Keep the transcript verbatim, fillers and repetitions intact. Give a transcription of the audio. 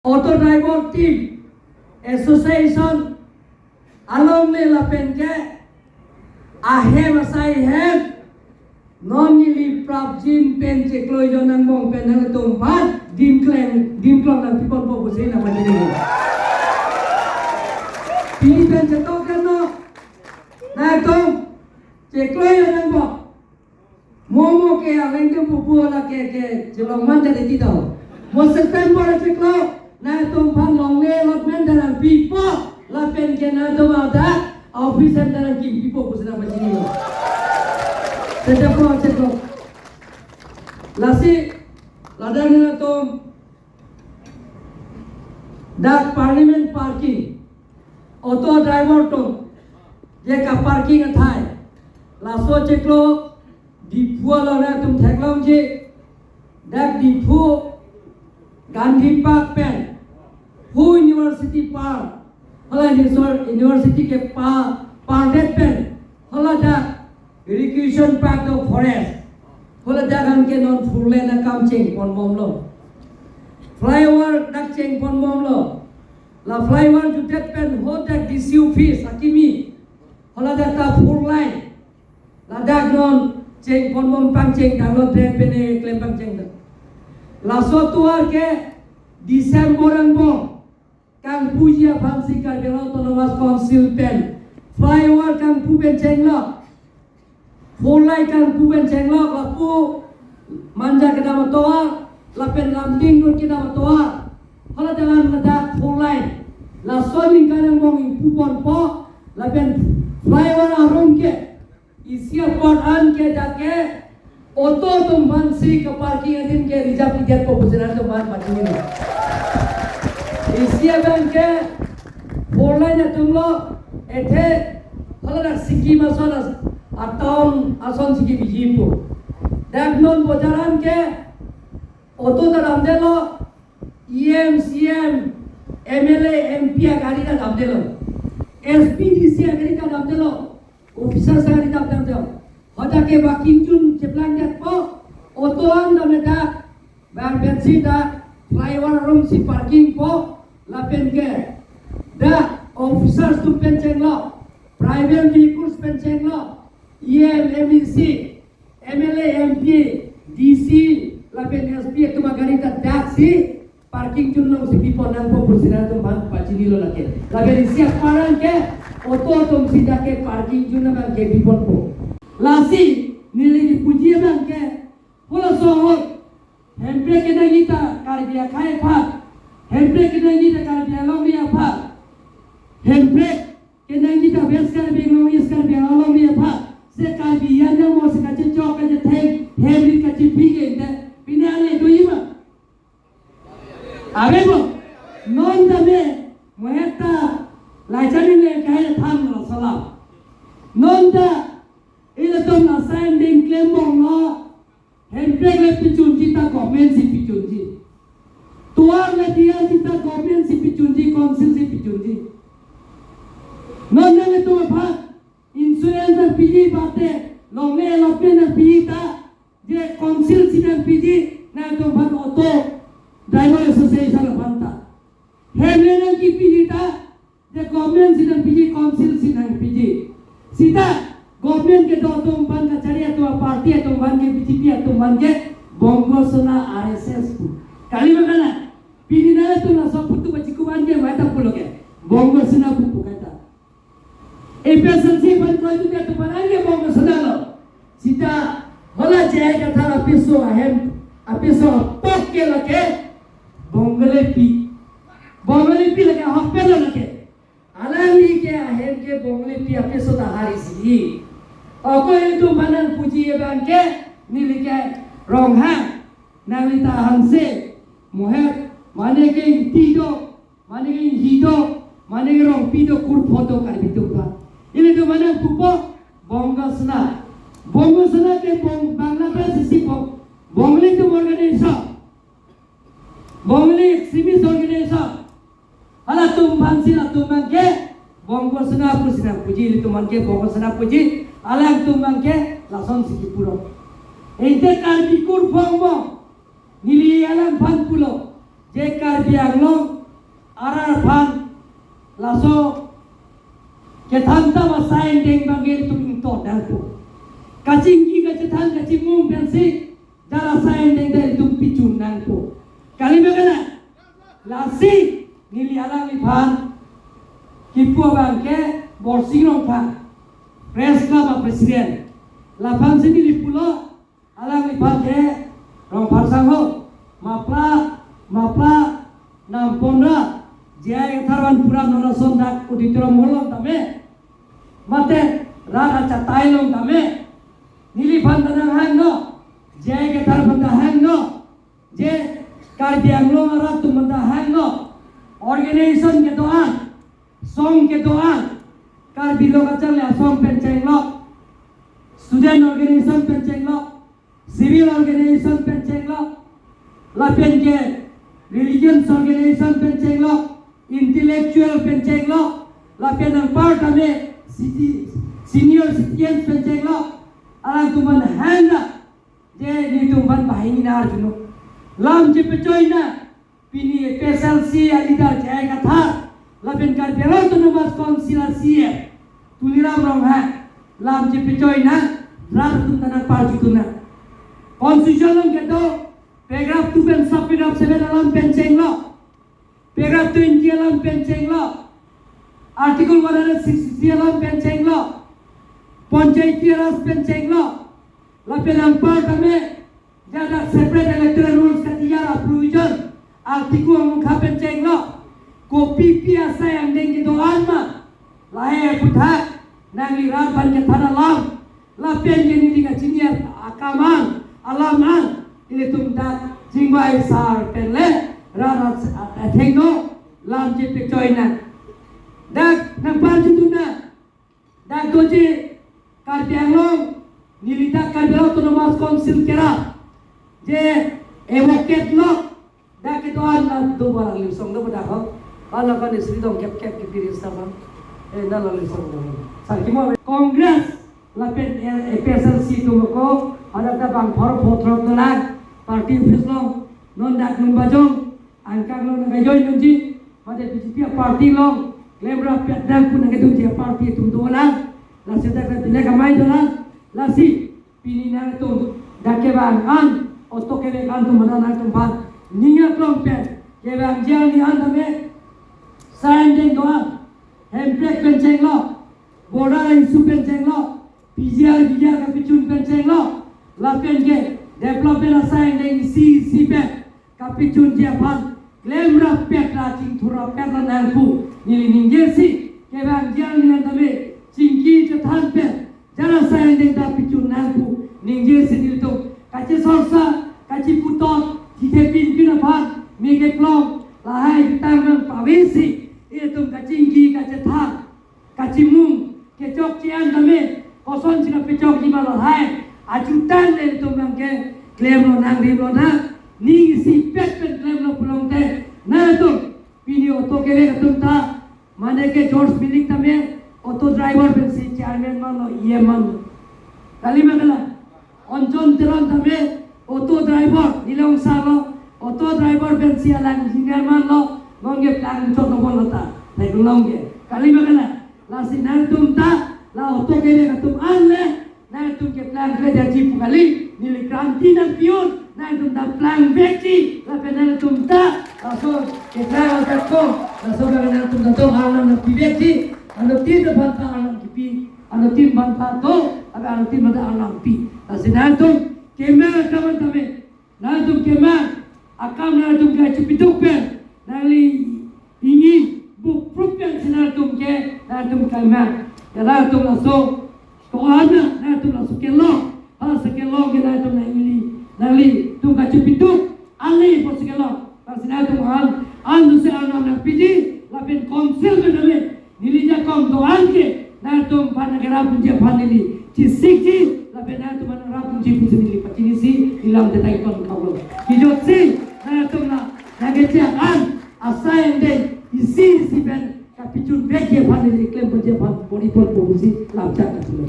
Auto Driver Team Association alongle lapen ke ahem asai hem non neli prapjin pen chiklo ejon angbong pen nangtum aphan dim kleng dim klong nangpiponpo pusi nangpachini. Pini pen chetok keno nangtum chiklo ejon angbong. Mo mo ke aleng tum pupu la ke ke chelong man jadi tito. Mo September chiklo nangtum aphan longle allotment dan nangpipo lapen ke nangtum ada office dan nangkimpipo pusi nangpachini. Chetok chetok. Lasi ladak nangtum dak Parliament parking auto driver atum je kaparking athai laso chiklo Diphu along nangtum theklongji, dak Diphu Gandhi Park pen hu University Park, hala University ke pa pardet pen hala dak Recreation Park do forest, hala dak an ke non four lane akam chengponbomlo. Flyover dak chengponbomlo. La flyover jutet pen ho dak D C office akimi, hala dak ta four lane. Ladak non chengponbom pangcheng tanglo, drain pen keklem pangcheng ta. Laso atovar ke December angbong kangpuji aphansi Karbi Anglong Autonomous Council pen flyover kangpu pen chenglo, four lane kangpu pen chenglo, lapu Manja kedam atovar lapen Lumding Road kedam atovar, hala dak an ladak four lane. Laso aningkan angbong ingpuponpo lapen flyover arum ke isi apot an ke dak ke auto atum aphansi kaparking adin ke reserve idetpo pusi nangtum aphan pachini. Isi abang ke four lane atumlo, ethe hala dak Sikkim ason as-, a-town asonsi kebiji pu. Dak non bojar an ke auto ta damdetlo, E M, C M, M L A, M P agari ta damdetlo, S P, D C agari ta damdetlo, officers agari ta damdetlo. Hadak ke parking zone cheplangdetpo, auto an dam dak bang pensi dak flyover arumsi parkingpo, lapen ke dak officers atum pen chenglo, private vehicles pen chenglo, E M, M E C, M L A, M P, D C, lapen S P atum agari ta daksi parking zone alongsi pipon nangpo pusi nangtum aphan pachinilo lake. Lapen isi apar an ke auto atumsi dak ke parking zone abang ke piponpo. Lasi neli kipuji abang ke, halaso ahut hemprek kenangji ta Karbi akhei aphan, hemprek kenangji ta Karbi alongri aphan, hemprek kenangji ta West Karbi Anglong, East Karbi Anglong alongri aphan, se Karbi an nangmo se kachechok kachetheng hem rit kachepi ke ente pine ale doji ma? Avebo. Non tame mo heta laichari le kai than lo salam. Non ta ilitum asai ding klembomlo. Hemprek le pichunji ta government si pichunji. Tovar le diyaji ta government si pichunji, council si pichunji. Non nangtum aphan insurance nangpiji bate, longle allotment nangpiji ta, je council si nangpiji, nangtum aphan Auto Driver Association aphan ta. Hem le nangkipiji ta, je government si nangpiji, council si nangpiji. Sita government kedo atum aphan, kachari atum, party atum aphan ke, B J P atum aphan ke Bongo Sona, R S S pu. Kali ma kana? Pini nangtum laso photo pachikup an ke mai ta pulo ke Bongo Sona pu pu kaita. A P H L C aphan kroidunde atum aphan an ke Bongo Sona lo. Sita hala J I Kathar apiso ahem, apiso apok ke lake Bongolepi. Bongolepi lake ahok pen lo lake. Alangli ke ahem ke Bongolepi apiso ta hari si. Ako ilitum aphan nangpuji abang ke neli ke Ronghang, nangli ta Hanse, mo het, mane ke Ingti do, mane ke Inghi do, mane ke Rongpi do, kurpho do Karbi atum aphan. Ilitum aphan nangpupo Bongo Sona. Bongo Sona ke Bong-, Bangla pen si si Bong-, Bongali atum organization. Bongali extremist organization. Halatum aphansi latum abang ke Bongo Sona pusi nangpuji, ilitum abang ke Bongo Sona puji, alangtum abang ke lasonsi kipu lo. Ente Karbi kurpho angbong, neli alangphan pulo, je Karbi Anglong arat aphan laso kethan ta asai angdeng abang ke ilitum ington nangpo. Kachingki kachethan kachimung pensi jar asai angdeng ta ilitum pichun nangpo. Kali ma kalang? Lasi neli alangliphan kipu abang ke Borsing Rongphar, Press Club a-President. Laphan si neli pulo, alangliphan ke Rongphar sangho, mapla, mapla nampon ra, J I Kathar aphan pura non ason dak auditorium hall along tame, mate rat achatai along tame, neliphan ta nanghangno, J I Kathar aphan ta hangno, je Karbi Anglong arat atum aphan ta hangno, organization kedo-an, song kedo-an, Karbi Lo Kacharli Asong pen chenglok, student organization pen chenglok, civil organization pen chenglok, lapen ke religious organization pen chenglok, intellectual pen chenglok, lapen anpar tame city, senior citizens pen chenglok, alangtum aphan hanglo, je nelitum aphan banghini nang arjuno. Lam chepechoi nang, pini A P H L C a-leader J I Kathar, lapen Karbi Anglong Autonomous Council a-C E M Tuliram Ronghang, lam chepechoi nang, rat atum ta nangparjuthu nang. Constitution along kedo, paragraph two pen sub paragraph seven alam pen chenglok, paragraph twenty alam pen chenglok, Article one hundred sixty-three alam pen chenglok, Panchayati Raj pen chenglok, lapen anpar tame, jada separate electoral rules katiyar a-provision, Article amukha pen chenglok, kopi pi asai angdeng kedo-an ma, lahai aphuthak, nangli rat aphan kethan alam, lapen ke neli kachini akam an, alam an, ilitum dak Jingbai sar pen le, rat rat athengno, lam chepechoi nang. Dak nangparjuthu nang, dak doji Karbi Anglong, neli dak Karbi Anglong Autonomous Council kerap, je advocate lo, dak kedo-an na do ba la lisong do ba dak ho. Ba la kan istri dong kep kep ke piri sa ba. Eh, na la lisong do. Sarkimo Congress lapen A P H L C atum ako, ada ta bang pharo pho throk dolang, party office along, non dak Lumbajong angkang along nangkejoi nunji, mate B J P a-party along, klemrap pet nang pu nangkedunji a-party atum dolang, lasi dak ta bilek amei dolang, lasi pini nangtum, dak kevang an, auto kevek an atum mana nangtum aphan, ning aklong pen, kevangji arni an tame, asai angdeng do-an, hemprek pen chenglok, border issue pen chenglok, P G R, V G R kapichun pen chenglok, lapen ke development asai angdeng isi isi pen kapichunji aphan klemrap pet ra chingthurrap pet ra nang pu neli ningjesi, kevangji arni an tame chingki chethan pen jar asai angdeng ta pichun nang pu ningjesi nelitum kachesorsa, kachiputot, chithepin pin aphan, me keplong, lahai ketang nangpavesi, ilitum kachingki kachethan, kachimung, kechokche an tame, kosonsi kapechokji ma lahai ajutang le ilitum nangkeklemlo nang, rimlo nang, ning isi pet pen klemlo pulote, nangtum pini auto kevek atum ta, mane ke George Milik tame auto driver pensi chairman manlo, E M manlo. Kali ma kalang? Onchon Teron tame auto driver, nilong salo, auto driver pensi alang engineer manlo, non ke plang chot lo bon lata, theklong ke. Kali ma kalang? Lasi nangtum ta, la auto kevek atum an le, nangtum keplang kledetji pu kali, neli kranti nangpi-un, nangtum ta plang vekji, lapen nangtum ta, laso keplang ajakong, laso ka nangtum ta do arnam nangpi vekji, anuttin aphan ta arnam kipi, anuttin aphan ta do, lapen anuttin aphan ta arnam pi. Lasi nangtum kemang akam an tame, nangtum kemang akam nangtum kachipituk pen, nangli ingni buk prup pensi nangtum ke, nangtum kemang. Ya nangtum laso ko-an na, nangtum laso kelong, ha, laso kelong ke nangtum nangli, nanglitum kachipituk, ale apotsi kelong. Lasi nangtum an, an dosi arnam nangpiji, lapen council pen nangli, neli jakong do-an ke, nangtum aphan nangkerapdunji aphan neli chisikji, lapen nangtum aphan nangrapdunji pusi neli pachinisi, ilam tetai kon kawlo. Kijotsi, nangtum na, nangkechak an, asai angdeng isi isi pen kapichun vekji aphan neli klemponji aphan bor-i ponpo pusi lamchak katulo.